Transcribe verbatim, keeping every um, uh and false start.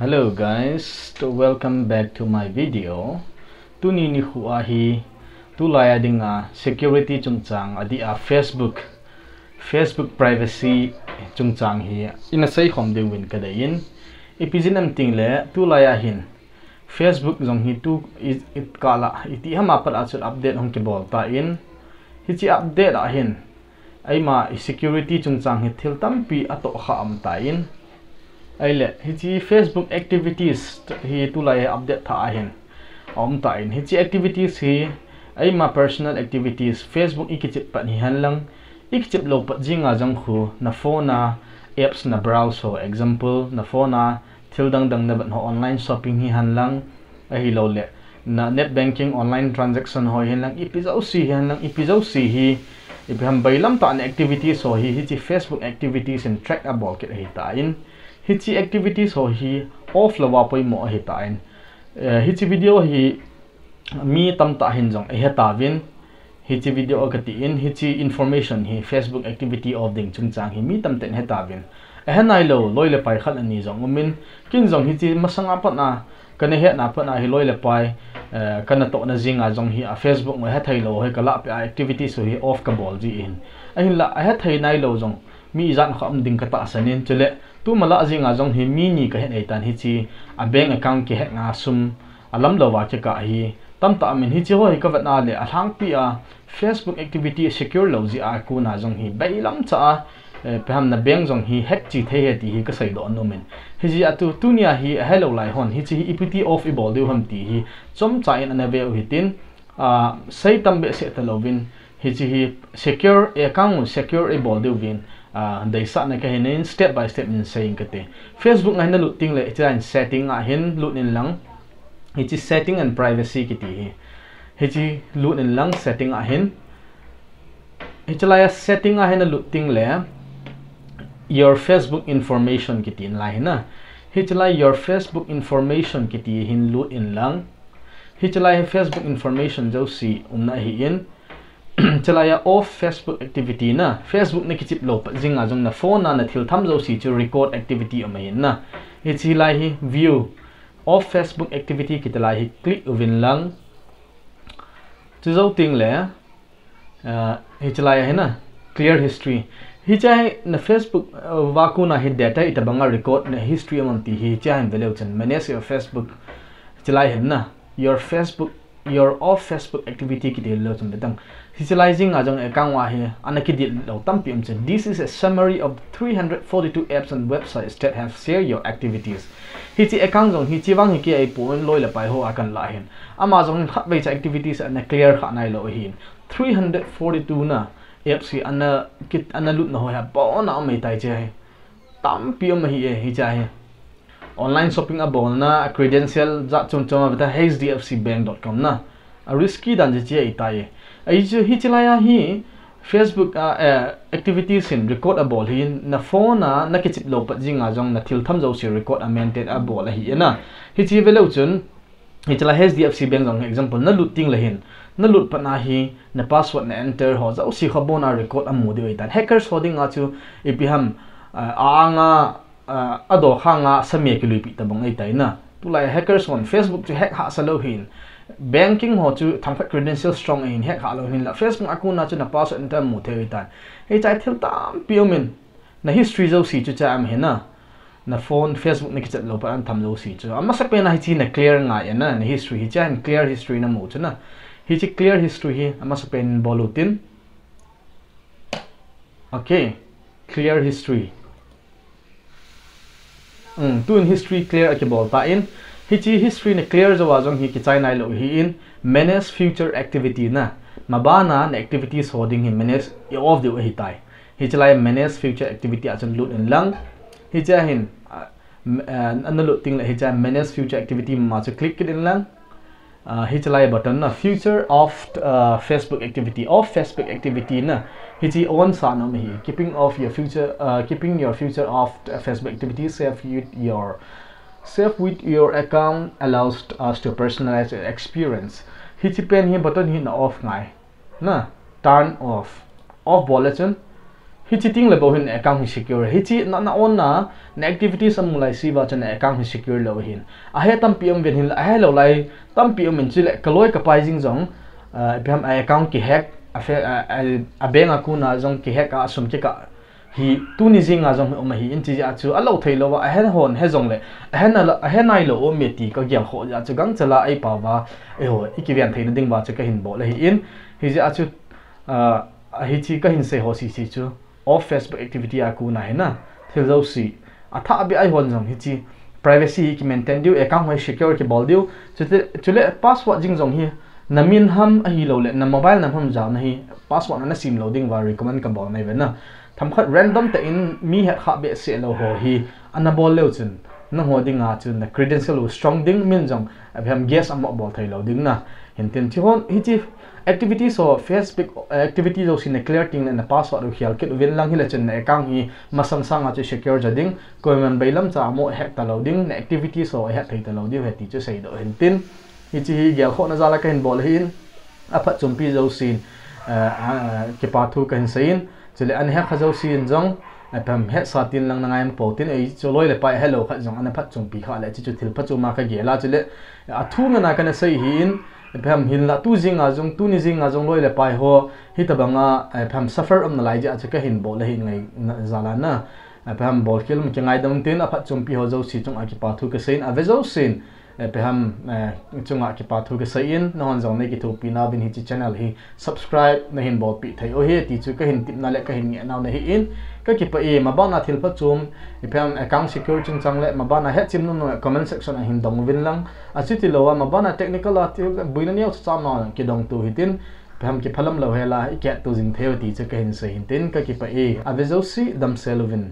Hello guys, to welcome back to my video. Tuni nikho a hi tulai a dinga security chungchang adeh a Facebook, Facebook privacy chungchang hi ina seikhom diuvin kadei in. Ipi jeh ham itile tulai a hin Facebook jong hi tu i, i kala iti ham a pat a chu update hung kibol tan. Hiche update a hin eima i security chungchang hi thil tampi atohkha aum tan. Ahile, hiche Facebook activities hi tulai update thah a hin aum tan. Hiche activities hi eima personal activities, Facebook i kichep pat hihen lang, i kichep lou pat jing a jong khu na phone a apps na browse ho, example, na phone a thil dang dang na vet ho, online shopping hihen lang, ahilouleh na net banking, online transaction ho hihen lang, ipi jouse hihen lang, ipi jouse hi, ipi ham bailam tah na activities ho hi, hiche Facebook activities in track abol kit ahitan. Hiche activities ho hi off lou a poimo ahitan. Eh, hiche video hi mi tamtah hin jong ahe tauvin, hiche video a kati in, hiche information hi Facebook activity off ding chungchang hi mi tamtah in ahe tauvin. Ahe nailou loi le pai khat ani jong umin, ken jong hiche masanga pat a kana hetna pat a hi loi le pai, eh, kana tohna jing a jong hi a Facebook ma hethei lou hi kalah peh a activities ho hi off kabol ji in. Ahinla ahethei nailou jong mi ijat khat um ding katahsan in, chule tuma lah jing a jong hi mi ni kahet ahitan, hiche a bank account kihack a sum alam lou a kikah hi tamtah umin, hiche ho hi kavet a le alhangpi a Facebook activity secure lou jeh a kona jong hi bailam cha a, eh, ipi ham na bank jong hi hack chi thei ahi ti hi kaseidoh nom in. Hijeh a tu, tunia hi ahelou lai hon hiche hi ipiti off ibol diu ham ti hi chomcha in ana veu hitin, ah, sei tam behseh talouvin, hiche hi secure, account secure ibol diuvin, ah, deisahna kahin in step by step in sei inge kati. Facebook a hin nalut teng le, hiche a hin setting a hin lut in lang. Hiche setting and privacy kiti hi. Hiche lut in lang setting a hin. Hiche lai a setting a hin nalut teng le your Facebook information kiti in lai hin na. Hiche lai your Facebook information kiti hin lut in lang. Hiche lai hi Facebook information jouse umna ahin. Hiche lai a off Facebook activity na, Facebook na kichep lou pat jing a jong na phone a na thil tham jouse chu record activity um ahin na. Hiche lai hi view off Facebook activity kiti lai hi click uvin lang. Chujou teng le, ah, hiche lai a hin na clear history. Hiche hi na Facebook, ah, a kona hi data itobang a record na history um am ti hi hiche a hin veleu chun manage your Facebook. Hiche lai hin na your Facebook, your off Facebook activity kiti leu chun vetang. Hiche lai jing a jong account a hi ana kidelete lou tampi um chun. This is a summary of three hundred forty-two apps and websites that have shared your activities. Hiche account jong hiche vang hi kei a ipu in loi le pai ho a kana lah hin. Ama jong khatvei cha activities ana clear kha nailou ahin. Three hundred forty-two na apps hi ana kit, ana lutna ho hi abon a um ahitai hiche hi. Tampi um ahi e, hiche hi. Online shopping abolna, a credential jat chom chom a veta H D F C bank dot com na. A risky dan hiche ahitai. Ahi chu hiche lai a hi Facebook a, eh, activities hin record abol hin na phone a na kichep lou pat jing a jong na thil tham jouse record a maintain abol ahi e na. Hiche veleu chun, hiche lai H D F C bank jong example nalut teng le hin, nalut pat a hi na password na enter ho jouse kha abon a record amu diu ahitan. Hackers ho ding a chu ipi ham, ah, a anga, ah, adou khang a same kiluipi tabang ahitai na. Tulai hackers hon Facebook chu hack hahsa lou hin, banking ho chu themkhat credential strong ahin hack hah lou hin la Facebook a kona chu na password enter mu thei ahitan. Hiche a thil tampi um in, na history jouse chu cha um ahin na. Na phone, Facebook na kichep lou pat a na tham jouse chu. Amasapen a hiche na clear ngai e na, na history hiche a hin clear history namu chu na. Hiche clear history hi amasapen bol utin. Okay, clear history. Um, tun history clear akibol tan. Hiche history na clear jou a jong hi kichai nailou ahin manage future activity na. Mabana na activities ho ding hi manage i off diu ahitai. Hiche lai manage future activity a chun lut in lang. Hiche a hin, ah, m-, ah, ana lut teng le hiche a manage future activity ma chu click kit in lang. Ah, hiche lai button na future of, ah, Facebook activity, of Facebook activity na. Hiche on sa nom ahi. Keeping of your future, ah, keeping your future of, ah, Facebook activity safe with your, safe with your account allows us to personalize your experience. Hiche pen hi button hi na off ngai. Na, turn off. Off bol le chun. Hichi teng le bou hin account hi secure. Hichi na, na on na, na activities amu lai seuva chun account hi secure lou hin. Ahe tampi um uvin hin, ahe lou lai tampi um in chule kaloi kapai jing jong, uh, ipi ham account kihack, a, fe, a, a, a bank a kona jong kihack a sum kikah hi tuni jinga jong um ahi in chi a chu alou thei louva, ahe hon he jong le, ahe na, ahe nai lou um e ti kagel khoh jeh a chu gangchal a eipao va, eiho, ikiven theina ding va chu kahin bol ahi in, hijeh a chu, uh, hichi kahin sei ho sese chu. Off Facebook activity a kona hi na, thil jouse athah beh a eihon jong hichi privacy hi kimaintain diu, account hi secure kibol diu, chule, chule password jing jong hi na min ham ahilou le na mobile number ham jao na hi password na sem lou ding va recommend kabol nai ve na. Themkhat random tah in mi het kha behseh lou ho hi ana bol leu chun nangho dinga chun na credential u strong ding, min jong ipi ham guess amoh bol thei lou ding na. Hintin hichi hon, hichi activities ho, Facebook activity jouse na clear teng le na password u khel kit uvin lang hile chun na account hi masang sanga chu secure ja ding, koiman bailam cha amoh hack talou ding, na activities ho ahet thei talou diu ahi ti chu seidoh hintin. Hichi hi gelkhohna jal a kahin bol ahin, aphatchompi jousen, eh, a, kipa thu kahin seiyin, chule ana hack kha jousen jong, eh, ipi ham hetsa tin lang na ngai mapou tin, ei chu loi le pai helou khat jong ana phatchompi kha le hichi chu thil phachom a kagel a, chule athu ngen a kana sei ahin, ipi ham hinla tu jinga jong, tuni jinga jong loi le pai ho hitobanga, eh, ipi ham suffer um nalai jeh a chu kahin bol ahin ngai na, jal a na. Eh, ipi ham bolkhel um kingaidam tin aphatchompi ho jouse chunga kipa thu kaseiyin, ave jousen, eh, ipi ham, eh, chunga kipa thu kaseiyin, nahon jong nei kithopi nauvin hichi channel hi subscribe nahin bolpeh thei u ahi ti chu kahin tepna le kahin ngehna u ahin, kakipah e. Mabana thil phachom, ipi ham account secure chungchang le mabana hetchem nom nom comment section a hin dong uvin lang, achuti louva mabana technical a thil boina neocha cha ma kidong to hitin, ipi ham kiphalam lou hel a ikihet to jing thei u ti chu kahin sei hintin, kakipah e, ave jouse damsel uvin.